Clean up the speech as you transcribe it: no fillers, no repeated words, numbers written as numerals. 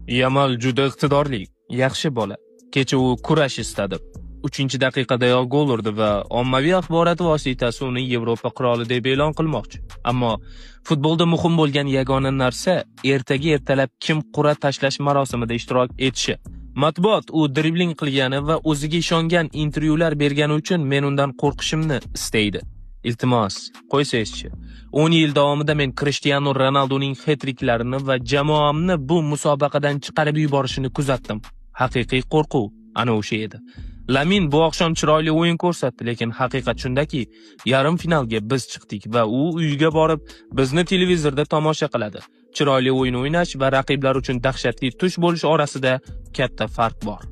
Yamal juda iqtidorli, yaxshi bola. Kecha u kurash istadi. 3-daqiqadayoq gol urdi va ommaviy axborot vositasi uni Yevropa qiroli deb e'lon qilmoqchi. Ammo futbolda muhim bo'lgan yagona narsa ertaga ertalab kim qur'a tashlash marosimida ishtirok etishi. Matbuot u dribling qilgani va o'ziga ishongan intervyular bergani uchun men undan qo'rqishimni istaydi. Iltimos, qo'ysangizchi. 10 yil davomida men Cristiano Ronaldoning het-triklarini va jamoamni bu musobaqadan chiqarib yuborishini kuzatdim. Haqiqiy qo'rquv ana o'sha edi. Lamin bu oqshom chiroyli o'yin ko'rsatdi, lekin haqiqat shundaki, yarim finalga biz chiqdik va u uyiga borib, bizni televizorda tomosha qiladi. Chiroyli o'yin o'ynash va raqiblar uchun dahshatli tush bo'lish orasida katta farq bor.